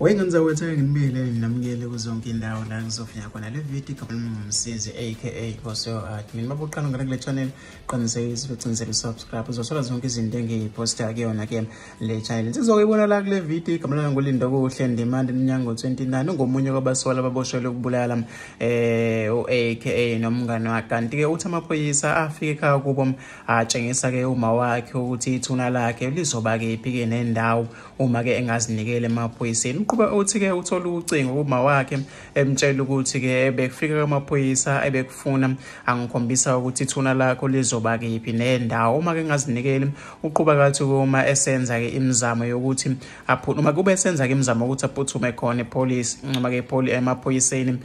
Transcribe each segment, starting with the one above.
Wayengenza wethu nginibile namukele kuzonke indawo la ngizofika khona le video igama lami nguMsizi aka Nkosi Admin. Mabuqala ngale kule channel qinisekisa uqinisele subscribe uzothola zonke izinto engiyiposta kuyona ke le channel. Sizokuyibona la kule video igama lami nguLindokuhle Ndimande Mnyango 29 ungomunye kwabasolwa ababoshelwe ukubulala u-aka nomngane wakhe. Kanti ke uthi amaphoyisa afike ekhaya kubo atshengisa ke uma wakhe ukuthi ithuna lakhe lizoba kephi ke nendawo uma ke engazinikele emaphoyiseni. Uqhuba uthi ke uthola ucingo kuma wakhe emtshela ukuthi ke bekufika amaphoyisa ebekufuna angikhombisa ukuthi ithuna lakho lizoba kephi nendawo uma ke engazinikeli. Uqhuba kathi uma esenza ke imizamo yokuthi uma kube esenza ke imizamo ukuthi aphuthume khona epolice noma ke emaphoyiseni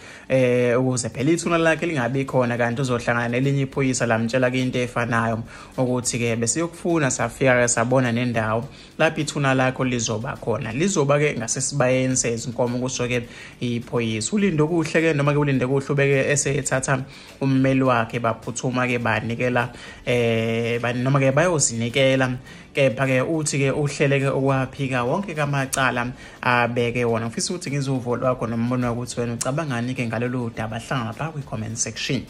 ukuze phela ithuna lakhe lingabi khona, kanti uzohlangana nelinye iphoyisa lamtshela ke into efanayo ukuthi ke besiyokufuna safika ke sabona nendawo lapho ithuna lakho lizoba khona, lizoba ke ngasesibayeni sezinkomo, kusho ke iphoyisa. ULindokuhle ke noma ke uLindokuhle ubeke esethatha ummeli wakhe baphuthuma ke banikela noma ke bayozinikela, kepha ke uthi ke uhleleke ukwaphika wonke kamacala abeke wona. Ngifisa ukuthi ngizovo lwakho nombono wakho ukuthi wena ucabangani ke ngalolu daba. Hlangana lapha kwi comment section.